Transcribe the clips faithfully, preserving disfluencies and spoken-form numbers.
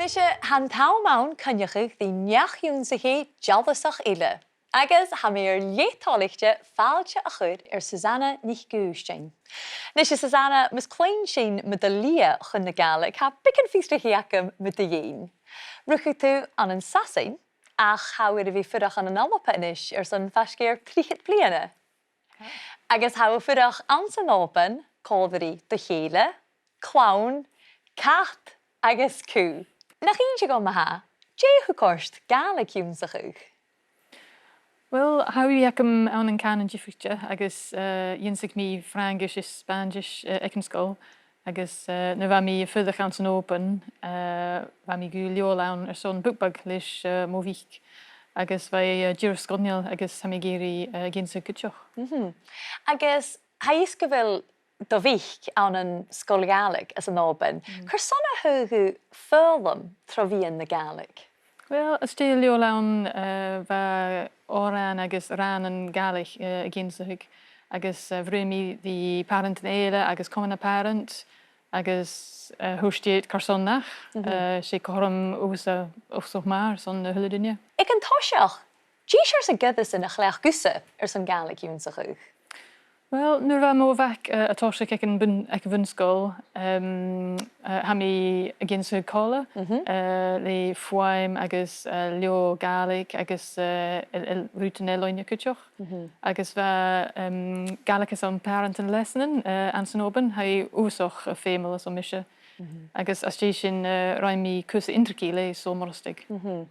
Nise, tha an t-àm ann coinneachadh ri neach-ionnsachaidh dealasach eile, agus tha mi air leth toilichte fàilte a chur air Susanna NicAostain. Nise, Susanna, mus cluinn sinn mu do shlighe chun na Gàidhlig, tha beagan fiosrachaidh agam mu do dheidhinn. Rugadh tu ann an Sasainn, ach tha thu air a bhith a' fuireach ann an Alba a-nis airson faisg air trithead bliadhna. Agus tha thu a' fuireach anns an Òban còmhla ri do chèile, clann, cat agus cù. Nach inns thu dhomh ma-thà, dè thug ort Gàidhlig ionnsachadh? Uill, tha ùidh agam ann an cànan diofraichte agus, eh, dh'ionnsaich mi Fraingis is Spàinntis, eh, aig an sgoil. Agus, eh, nuair a bha mi a' fuireach anns an Òban, eh, bha mi gu leòr ann airson Bookbug leis, eh, mo mhic. Agus bha e, eh, dìreach sgoinneil agus tha mi ag iarraidh, eh, ag ionnsachadh cuideachd. Mhm. Agus tha fhios gu bheil do mhic ann an sgoil Ghàidhlig anns an Òban. Mm. Carson a thagh thu foghlam tro mheadhan na Gàidhlig? Uill, às dèidh leabhraichean, eh, bha òrain agus ràithean Gàidhlig, eh, ag ionnsachadh, agus, eh, bhruidhinn mi ri pàrantan eile agus comann pàrant, agus, eh, thuirt iad carson nach, mhm, eh, 's e cothrom uabhasach, uabhasach math airson a h-uile duine. Aig an toiseach, dè seòrsa goireasan a chleachd thusa airson Gàidhlig ionnsachadh? Uill, nuair a bha mo mhac, eh, a' tòiseachadh aig a' bhun-, aig a' bhun-sgoil, em, eh, tha mi ag ionnsachadh còmhla, mhm, eh, le fuaim agus, eh, leabhar Gàidhlig agus, eh, a, a, rudan air-loidhne cuideachd. Mhm. Agus bha, em, Gàidhlig airson pàrantan leasanan, eh, anns an Òban, tha e uabhasach, eh, feumail airson mise. Mhm. Agus às dèidh sin, eh, rinn mi cùrsa inntrigidh le Sabhal Mòr Ostaig. Mhm.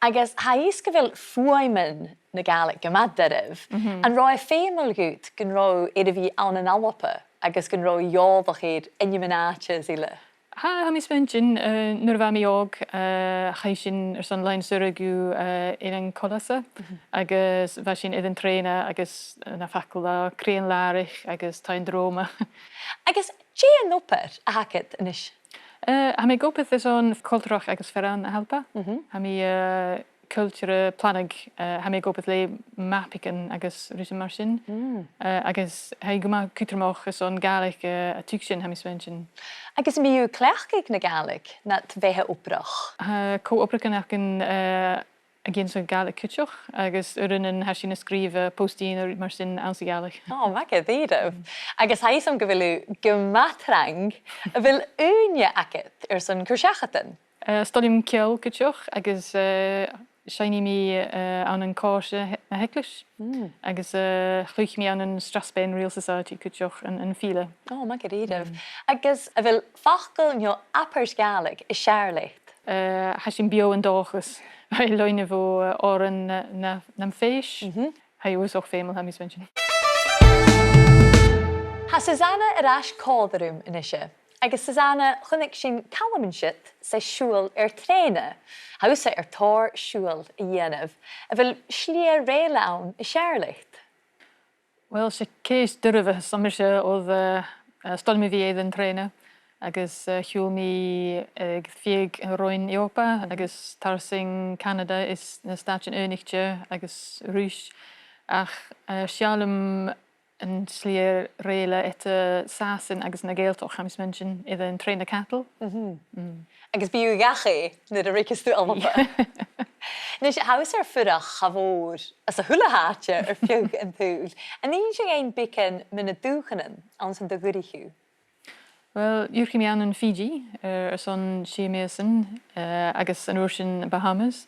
Agus tha fhios gu bheil fuaimean na Gàidhlig gu math doirbh. Mhm. An robh e feumail dhut gun robh thu air a bhith ann an Alba agus gun robh thu eòlach air ainmean-àite is uile? Tha, tha mi a' smaointinn, eh, nuair a bha mi òg, eh, chaidh sinn airson làithean-saora gu, eh, Eilean Cholbhasa, mhm, agus bha sinn air an trèana agus, eh, na faclan, Crèadh an Làraich agus Taigh an Dròma. Agus dè an obair a th' agad a-nis? Eh, tha mi ag obair airson Cultarachd agus Fearann na h-Alba. Mhm. Tha mi, eh, cultar a' planadh, eh, tha mi ag obair le mapaichean agus rudan mar sin. Mm. Eh, agus tha e gu math cudromach airson Gàidhlig, eh, a thuigsinn, tha mi a' smaointinn. Agus am bi thu a' cleachdadh na Gàidhlig nad bheatha-obrach? Tha co-obraichean againn, eh, ag ionnsachadh Gàidhlig cuideachd, agus uaireannan tha sinn a' sgrìobhadh post-dealain no rudan mar sin anns a' Ghàidhlig. Ò, math dha-rìribh. Agus tha fhios agam gu bheil thu gu math trang. A bheil ùine agad airson cur-seachadan? Eh, 's toil leam ceòl cuideachd agus, eh, seinnidh mi, eh, ann an còisir na h-, na h-eaglais. Mm. Agus, eh, chluich mi ann an Strathspey Reel Society cuideachd an, an fhidheall. Ò, math dha-rìribh. Mm. Agus a bheil facal no abairt Ghàidhlig as fheàrr leat? Eh, tha sin beò an dòchas. Tha e air-loidhne bho, eh, òran na, na, nam fèis. Mhm. Tha e uabhasach feumail, tha mi a' smaointinn. Tha Susanna air ais còmhla rium a-nise. Agus Susanna, chunnaic sinn Calum an siud 's e siubhal air trèana. Tha thusa air tòrr siubhail a dhèanamh. A bheil slighe rèile ann as fheàrr leat? Uill, 's e cèis doirbh a th' ann mise oir, eh, eh, 's toil leam a bhith air an trèana, agus, eh, shiubhail mi, eh, aig fichead roinn Eòrpa, agus tarsainn Canada is na Stàitean Aonaichte agus Ruis, ach, eh, 's fheàrr leam an t-slighe rèile eadar Sasainn agus na Gàidhealtachd, tha mi a' smaointinn, air an trèana cadail. Mhm. Mm. Agus bidh thu dhachaigh nuair a ruigeas tu Alba. Nise, tha thusa air fuireach cha mhòr anns a h-uile h-àite air feadh an t-saoghail. An inns thu dhuinn beagan mu na dùthchannan anns an do dh'fhuirich thu? Uill, dh'fhuirich mi ann am Fiji, eh, airson sia mìosan, eh, agus an uair sin Bahamas.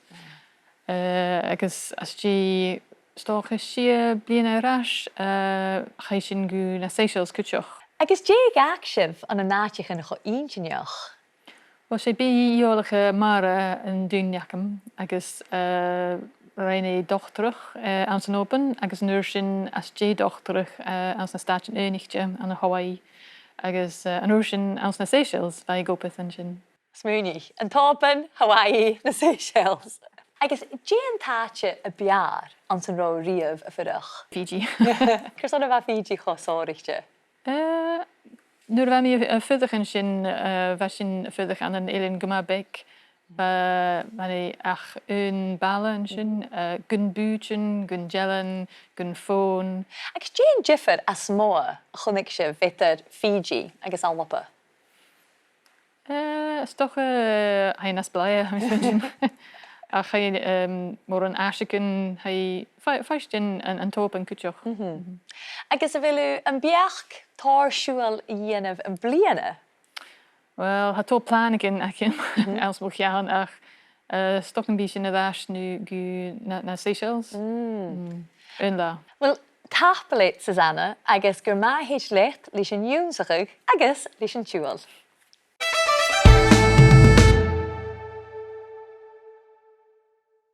Eh, agus às dèidh, 's dòcha, sia bliadhna air ais, eh, chaidh sinn gu na Seychelles cuideachd. Agus dè dh'fhàg sibh ann an àiteachan cho inntinneach? Uill, 's e bìdh eòlaiche mara an duine agam, agus, eh, rinn e dotaireachd, eh, anns an Òban, agus an uair sin às dèidh dotaireachd, eh, anns na Stàitean Aonaichte, ann an Hawaii, agus, eh, an uair sin anns na Seychelles, bha e ag obair an sin. Smaoinich, an t-Òban, Hawaii, na Seychelles. Agus dè an t-àite a b' fheàrr anns an robh thu riamh a' fuireach? Fiji. Carson a bha Fiji cho sònraichte? Eh, nuair a bha mi a', a' fuireach an sin, eh, bha sinn a' fuireach ann an eilean gu math beag. Bha, bha e ach aon bhaile an sin, eh, gun bùithtean, gun dealan, gun fòn. Agus dè an diofar as motha a chunnaic sibh eadar Fiji agus Alba? Eh, 's dòcha, eh, tha i nas blàithe, tha mi a' smaoineachadh. Ach tha i, em, mòran aiseagan, tha i fa-, faisg air an, an t-Òban cuideachd. Agus a bheil thu am beachd tòrr siubhail a dhèanamh am-bliadhna? Uill, tha tòrr plana againn, againn, anns mo cheann, ach, eh, 's dòcha gum bi sinn air ais no gu na, na Seychelles. Mm. Aon latha. Uill, tapadh leat, Susanna, agus gur math thèid leat leis an ionnsachadh agus leis an t-siubhal.